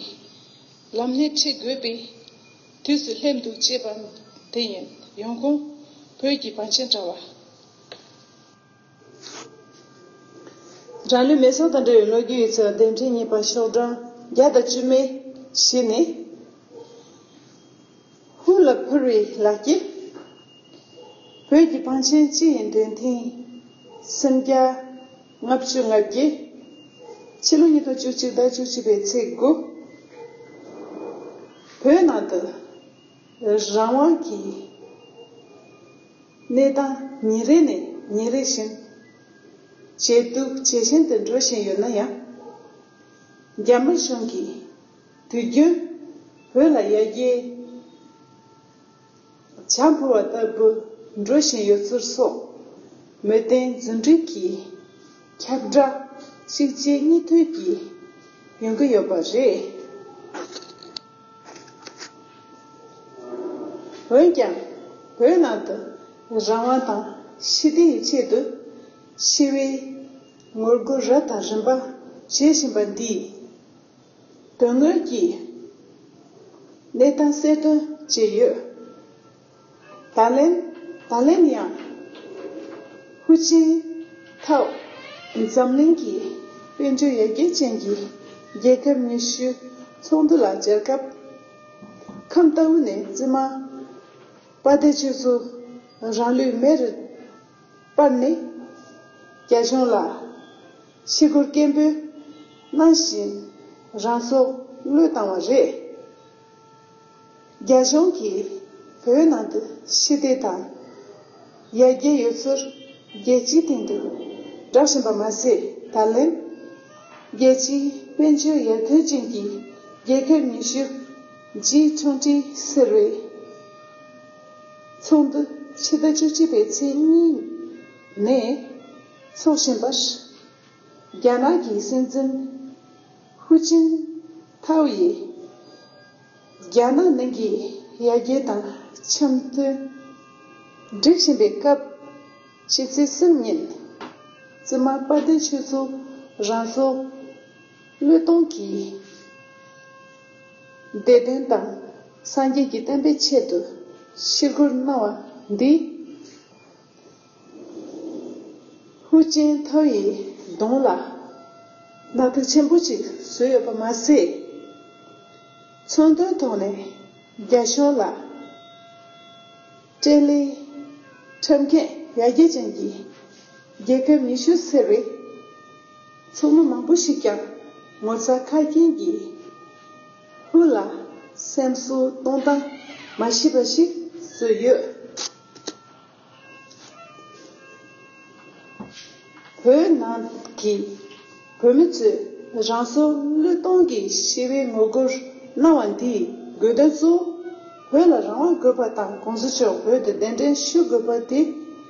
ལམ་སྣེ་ཁྲིད་དགོས་པའི་དུས་སུ་སླེབས་འདུག་ཅེས་པ་དེ་ཡིན། ཡོང་ཁུངས། བོད་ཀྱི་བང་ཆེན་དྲ་བ། རང་ལུས་མེ་སྲེག་དང་འབྲེལ་བའི་ལོ་རྒྱུས་ཡོད་ཚུལ་གདན་འདྲེན་གཉིས་པ་ཤོག་གྲངས་བརྒྱ་དང་བཅུ་མེད་བཞི་ནི། ཧུ་ལ་ཕུར་བའི་ལག་སྐྱེས། བོད་ཀྱི་བང་ཆེན་སྤྱི་ཡི་འདོན་ཐེངས་སུམ་བརྒྱ་ལྔ་བཅུ་ང་བརྒྱད། ཕྱི་ལོ་ཉིས་སྟོང་བཅུ་གཅིག་ཟླ་བཅུ་གཅིག་པའི་ཚེས་དགུ། བོད་ནང་དུ་རང་དབང་གི་གནས་སྟངས་ཉིན་རེ་ནས་ཉིན་རེ་བཞིན་ཇེ་སྡུག་ཇེ་ཞན་དུ་འགྲོ་བཞིན་ཡོད་ན་ཡང་། རྒྱ་དམར་གཞུང་གིས་དུས་རྒྱུན་བོད་ལ་ཡར་རྒྱས་བྱ་འཕུར་བ་ལྟ་བུ་འགྲོ་བཞིན་ཡོད་ཚུལ་སོགས་མོས་བསྟན་རྫུ་འཕྲུལ་གྱི་ཁྱབ་བསྒྲགས་གཅིག་རྗེས་གཉིས་མཐུད་ཀྱིས་ཡོང་གི་ཡོད་པ་རེད། འོན་ཀྱང་། བོད་ནང་དུ་རང་དབང་དང་ཞི་བདེ་ཡི་ཆེད་དུ་ཞི་བའི་ངོ་རྒོལ་རབ་དང་རིམ་པ་བྱེད་བཞིན་པ་འདིས། དོན་དངོས་ཀྱི་གནས་སྟངས་གསལ་སྟོན་བྱས་ཡོད། ད་ལན། ད་ལན་ཡང་། ཧུའུ་ཅིན་ཐའོ་འཛམ་གླིང་གི་དཔལ་འབྱོར་ཡར་རྒྱས་ཅན་གྱི་རྒྱལ་ཁབ་ཉི་ཤུ་ཚོགས་འདུ་ལ་མཇལ་སྐབས། ཁམས་ལྟ་བུ་ནས་བཙུན་མ་དཔལ་ལྡན་ཆོས་མཚོ་རང་ལུས་མེར་སྤར་ནས། རྒྱ་གཞུང་ལ་ཞི་རྒོལ་སྐད་འབོད་གནང་བཞིན་རང་སྲོག་བློས་བཏང་བ་རེད། རྒྱ་གཞུང་གིས་བོད་ནང་དུ་ཞི་བདེ་དང་ཡར་རྒྱས་ཡོད་ཚུལ་རྒྱལ་སྤྱིའི་སྟེང་དུ་བསྒྲགས་བཞིན་པ་མ་ཟད། ད་ལན་རྒྱལ་སྤྱིའི་དཔལ་འབྱོར་ཡར་ཐོན་ཅན་གྱི་རྒྱལ་ཁབ་ཉི་ཤུ་ཇི་ཊུ་ཝེན་ཊི་ཟེར་བའི་ཚོགས་འདུ་ཕྱི་ཟླ་བཅུ་གཅིག་པའི་ཚེས་གཉིས་ནས་འཚོགས་བཞིན་པར། རྒྱ་ནག་གི་སྲིད་འཛིན་ཧུ་ཅིན་ཐའོ་ཡིས་རྒྱ་ནག་ནང་གི་ཡར་རྒྱས་དང་འཆམ་མཐུན་སྒྲིག་བཞིན་པའི་སྐབས། ཕྱི་ཚེས་གསུམ་ཉིན་བཙུན་མ་དཔལ་ལྡན་ཆོས་མཚོ་རང་སྲོག་བློས་གཏོང་གི་བདེ་དོན་དང་སངས་རྒྱས་ཀྱི་བསྟན་པའི་ཆེད་དུ་ཞི་རྒོལ་གནང་བ་འདིས། ཧུའུ་ཅིན་ཐའོ་ཡི་གདོང་ལ་ནག་ཐིག་ཆེན་པོ་ཅིག་བཟོས་ཡོད་པ་མ་ཟད། ཚོགས་འདུའི་ཐོག་ནས་རྒྱ་གཞུང་ལ། སྤྲེལ་ལད་འཁྲབ་མཁན་ཡར་རྒྱས་ཅན་གྱི་རྒྱལ་ཁབ་ཉི་ཤུ་ཟེར་བའི་ཚོགས་མི་མང་པོ་ཞིག་ཀྱང་ངོ་ཚ་ཁ་སྐྱེངས་ཀྱིས་ཧུ་ལ་སེམས་གསོ་གཏོང་སྟངས་མ་ཤེས་པ་ཞིག་བཟོས་ཡོད། བོད་ནང་གི་བོད་མི་ཚོས་རང་སྲོག་བློས་གཏོང་གིས་ཞི་བའི་ངོ་རྒོལ་གནང་བ་འདིའི་དགོས་དོན་གཙོ་བོ། བོད་ལ་རང་དབང་དགོས་པ་དང་། གོང་ས་མཆོག་བོད་དུ་གདན་འདྲེན་ཞུ་དགོས་པ་དེ་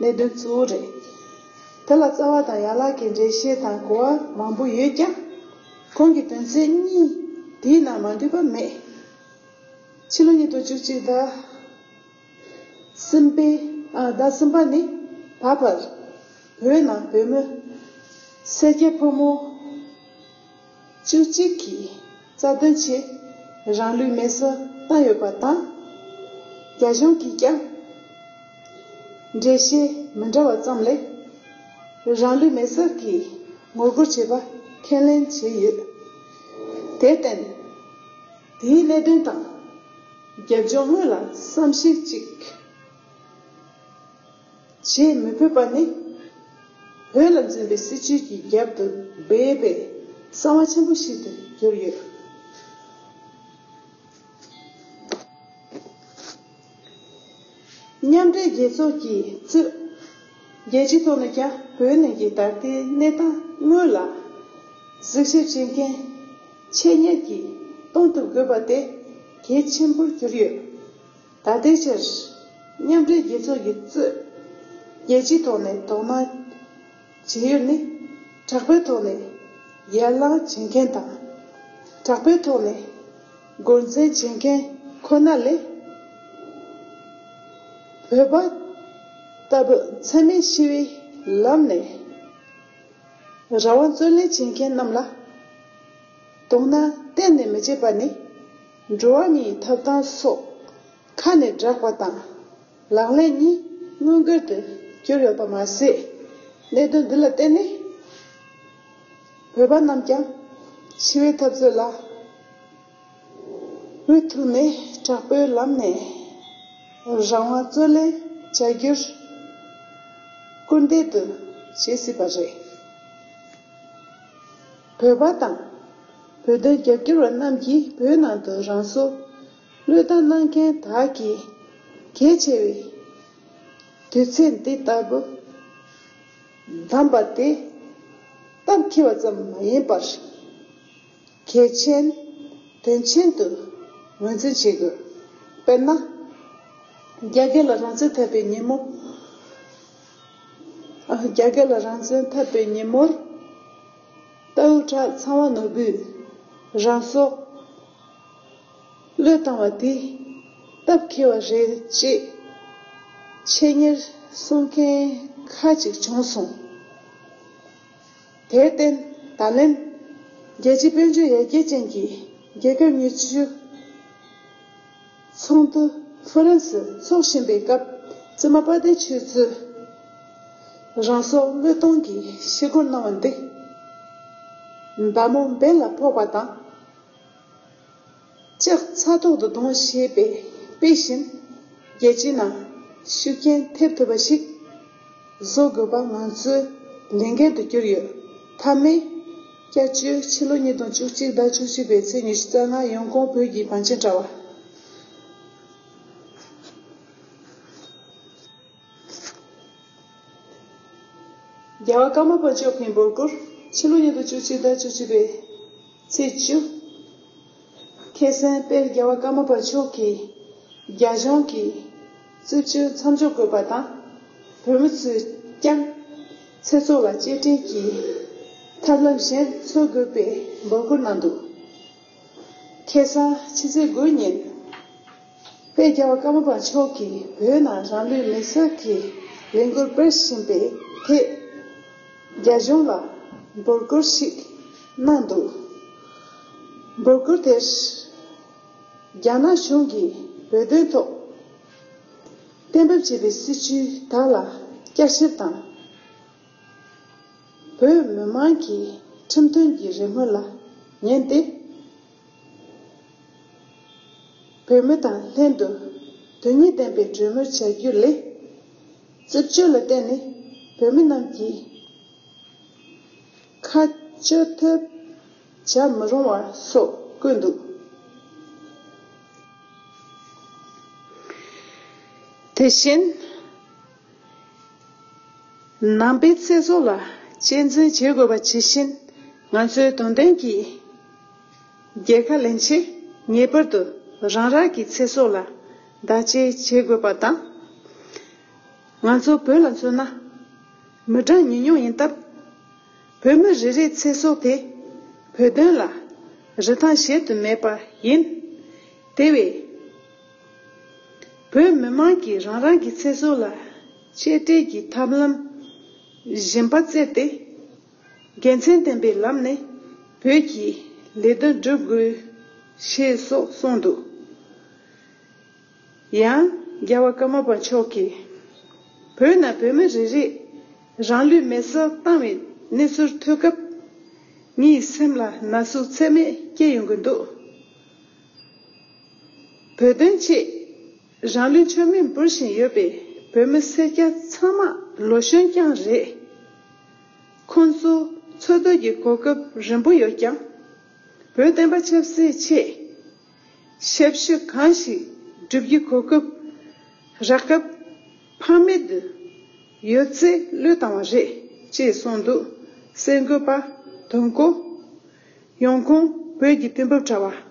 གནད་དོན་གཙོ་བོ་རེད། དེ་ལ་རྩ་བ་དང་ཡན་ལག་གི་འགྲེལ་བཤད་དང་གོ་བ་མང་པོ་ཡོད་ཀྱང་། ཁོང་གི་དོན་ཚན་གཉིས་དེའི་ནང་མ་འདུས་པ་མེད། ཕྱི་ལོ་ཉིས་སྟོང་བཅུ་གཅིག་ཟླ་གསུམ་པའི་ཨ་ཟླ་གསུམ་པ་ནས་ད་བར་བོད་ནང་བོད་མི་སེར་སྐྱ་ཕོ་མོ་བཅུ་གཅིག་གིས་རྩ་དོན་ཆེད་རང་ལུས་མེ་སྲེག་བཏང་ཡོད་པ་དང་། རྒྱ་གཞུང་གིས་ཀྱང་འགྲེལ་བཤད་མི་འདྲ་བ་ཙམ་ལས་རང་ལུས་མེ་སྲེག་གི་ངོ་རྒོལ་བྱས་པ་ཁས་ལེན་བྱས་ཡོད། དེར་བརྟེན། དེའི་གནད་དོན་དང་། རྒྱབ་ལྗོངས་དངོས་ལ་བསམ་གཞིག་ཅིག་བྱེད་མི་ཕོད་པ་ནི། བོད་ལ་འཛིན་པའི་སྲིད་བྱུས་ཀྱི་རྒྱབ་ཏུ་སྦས་པའི་གསང་བ་ཆེན་པོ་ཞིག་ཏུ་གྱུར་ཡོད། མཉམ་འབྲེལ་རྒྱལ་ཚོགས་ཀྱིས་གཙོས། རྒྱལ་སྤྱིའི་ཐོག་ནས་ཀྱང་བོད་ནང་གི་ད་ལྟའི་གནས་སྟངས་དངོས་ལ་གཟིགས་ཞིབ་བྱེད་མཁན་ཆེད་གཉེར་གྱིས་གཏོང་ཐུབ་དགོས་པ་དེ་གལ་ཆེན་པོར་གྱུར་ཡོད། ད་ལྟའི་ཆར་མཉམ་འབྲེལ་རྒྱལ་ཚོགས་ཀྱིས་གཙོས། རྒྱལ་སྤྱིའི་ཐོག་ནས་དོ་སྣང་བྱེད་ཡུལ་ནི། དྲག་པོའི་ཐོག་ནས་ཡར་ལངས་བྱེད་མཁན་དང་། དྲག་པོའི་ཐོག་ནས་འགོ་འཛིན་བྱེད་མཁན་ཁོ་ན་ལས། བོད་པ་ལྟ་བུ་འཚེ་མེད་ཞི་བའི་ལམ་ནས་རང་དབང་རྩོད་ལེན་བྱེད་མཁན་རྣམས་ལ་དོ་སྣང་གཏན་ནས་མི་བྱེད་པ་ནི། འགྲོ་བ་མིའི་ཐོབ་ཐང་སོགས་ཁ་ནས་བསྒྲགས་པ་དང་། ལག་ལེན་གཉིས་མངོན་གྱུར་དུ་གྱུར་ཡོད་པ་མ་ཟད། གནད་དོན་འདི་ལ་བརྟེན་ནས་ བོད་པ་རྣམས་ཀྱང་ཞི་བའི་འཐབ་རྩོད་ལ་མུ་མཐུད་ནས་དྲག་པོའི་ལམ་ནས་རང་དབང་རྩོད་ལེན་བྱ་རྒྱུར་སྐུལ་འདེད་དུ་བྱེད་སྲིད་པ་རེད། བོད་པ་དང་བོད་དོན་རྒྱབ་སྐྱོར་བ་རྣམས་ཀྱིས་བོད་ནང་དུ་རང་སྲོག་བློས་བཏང་གནང་མཁན་དག་གིས་གལ་ཆེ་བའི་དུས་ཚོད་འདི་ལྟ་བུ་བདམས་པ་དེ་སྟབས་འཁེལ་བ་ཙམ་མ་ཡིན་པར། གལ་ཆེན་དོན་ཆེན་དུ་ངོས་འཛིན་བྱེད་དགོས། དཔེར་ན། རྒྱ་སྐད་ལ་རང་བཙན་ཐོབ་པའི་ཉིན་མོ། ཨ། རྒྱ་སྐད་ལ་རང་བཙན་ཐོབ་པའི་ཉིན་མོར། རྟའུ་བྲག་ཚངས་པ་ནོར་བུས་རང་སྲོག་བློས་བཏང་བ་དེ་སྟབས་འཁེལ་བ་རེད་ཅེས་ཆེད་གཉེར་གསུང་མཁན་ཁག་ཅིག་བྱུང་སོང་། དེར་བརྟེན། ད་ལན། རྒྱལ་སྤྱིའི་དཔལ་འབྱོར་ཡར་རྒྱས་ཅན་གྱི་རྒྱལ་ཁབ་ཉི་ཤུ་ཚོགས་འདུ་ཧྥ་རན་སིར་འཚོགས་བཞིན་པའི་སྐབས། བཙུན་མ་དཔལ་ལྡན་ཆོས་མཚོས་རང་སྲོག་བློས་གཏོང་གི་ཞུ་སྐུལ་གནང་བ་འདི། མདའ་མོ་འབེན་ལ་ཕོག་པ་དང་། ལྕགས་ཚ་ཐོག་ཏུ་གཏོང་ཞེས་པའི་དཔེ་བཞིན། རྒྱལ་སྤྱིའི་ནང་ཤུགས་རྐྱེན་ཐེབས་ཐུབ་པ་ཞིག་བཟོ་དགོས་པ་ང་ཚོའི་ལས་འགན་དུ་གྱུར་ཡོད། མཐའ་མའི་བསྐྱར་བཅོས། ཕྱི་ལོ་ཉིས་སྟོང་བཅུ་གཅིག་ཟླ་བཅུ་གཅིག་པའི་ཚེས་ཉི་ཤུ་རྩ་ལྔ། ཡོང་ཁུངས། བོད་ཀྱི་བང་ཆེན་དྲ་བ། རྒྱལ་བ་ཀརྨ་པ་མཆོག་གི་འབོད་སྐུལ། ཕྱི་ལོ་ཉིས་སྟོང་བཅུ་གཅིག་ཟླ་བཅུ་གཅིག་པའི་ཚེས་བཅུ། ཁ་སང་དཔལ་རྒྱལ་བ་ཀརྨ་པ་མཆོག་གིས་རྒྱ་གཞུང་གིས་རྩིབས་བཅུ་མཚམས་འཇོག་དགོས་པ་དང་། བོད་མི་ཚོས་ཀྱང་ཚེ་སྲོག་ལ་གཅེས་སྤྲས་ཀྱིས་ཐབས་ལམ་གཞན་འཚོལ་དགོས་པའི་འབོད་སྐུལ་གནང་འདུག་ཁ་སང་ཕྱི་ཚེས་དགུ་ཉིན། དཔལ་རྒྱལ་བ་ཀརྨ་པ་མཆོག་གིས་བོད་ནང་རང་ལུས་མེར་སྲེག་གི་ལས་འགུལ་སྤེལ་བཞིན་པའི་ཐད། རྒྱ་གཞུང་ལ་འབོད་སྐུལ་ཞིག་གནང་འདུག་འབོད་སྐུལ་དེར། རྒྱ་ནག་གཞུང་གིས་བོད་དོན་ཐོག་གཏན་འབེབས་བྱས་པའི་སྲིད་བྱུས་དག་ལ་བསྐྱར་ཞིབ་དང་། བོད་མི་མང་གི་ཁྲིམས་མཐུན་གྱི་རེ་སྨོན་ལ་ཉན་ཏེ། བོད་མི་དང་ལྷན་དུ་དོན་སྙིང་ལྡན་པའི་གྲོས་མོལ་བྱ་རྒྱུ་ལས། རྩིབས་བཅུ་ལ་བརྟེན་ནས་བོད་མི་རྣམས་ཀྱིས་ཁ་གཅོད་ཐབས་བྱ་མི་རུང་བ་སོགས་བཀོད་འདུག་དེ་བཞིན། ནང་པའི་ཚེ་སྲོག་ལ་གཅེས་འཛིན་བྱེད་དགོས་པ་ཇི་བཞིན། ང་ཚོའི་དོན་ལྡན་གྱི་རྒྱལ་ཁ་ལེན་ཆེད། ངེས་པར་དུ་རང་རང་གི་ཚེ་སྲོག་ལ་བདག་གཅེས་བྱེད་དགོས་པ་དང་། ང་ཚོ་བོད་ལ་མཚོན་ན། མི་གྲངས་ཉུང་ཉུང་ཡིན་སྟབས། བོད་མི་རེ་རེའི་ཚེ་སྲོག་དེ་བོད་དོན་ལ་རིན་ཐང་གཞལ་དུ་མེད་པ་ཡིན། དེ་བས། བོད་མི་མང་གིས་རང་རང་གི་ཚེ་སྲོག་ལ་གཅེས་སྤྲས་ཀྱི་ཐབས་ལམ་གཞན་པ་བཙལ་ཏེ། དགེ་མཚན་ལྡན་པའི་ལམ་ནས་བོད་ཀྱི་ལས་དོན་སྒྲུབ་དགོས་ཞེས་སོགས་གསུངས་འདུག་ཡང་རྒྱལ་བ་ཀརྨ་པ་མཆོག་གིས། བོད་ནང་བོད་མི་རེ་རེས་རང་ལུས་མེར་སྲེག་བཏང་བའི་གནས་ཚུལ་ཐོས་སྐབས། ངའི་སེམས་ལ་ན་ཟུག་ཚད་མེད་སྐྱེ་ཡོང་གི་འདུག་བོད་དོན་ཆེད་རང་ལུས་མཆོད་མེ་འབུལ་བཞིན་ཡོད་པའི་བོད་མི་སེར་སྐྱ་ཚང་མ་ལོ་གཞོན་རྐྱང་རེད། ཁོང་ཚོ་འཚོ་སྡོད་ཀྱི་གོ་སྐབས་རིང་པོ་ཡོད་ཀྱང་། བོད་བསྟན་པ་ཆབ་སྲིད་ཆེད་ཞབས་ཞུ་གང་ཞིག་སྒྲུབ་རྒྱུའི་གོ་སྐབས་རག་སྐབས་ཕངས་མེད་དུ་ཡོད་ཚད་བློས་བཏང་བ་རེད་ཅེས་གསུངས་འདུག་གསར་འགོད་པ་དོན་གོ། ཡོང་ཁུངས། བོད་ཀྱི་དུས་བབ་དྲ་བ།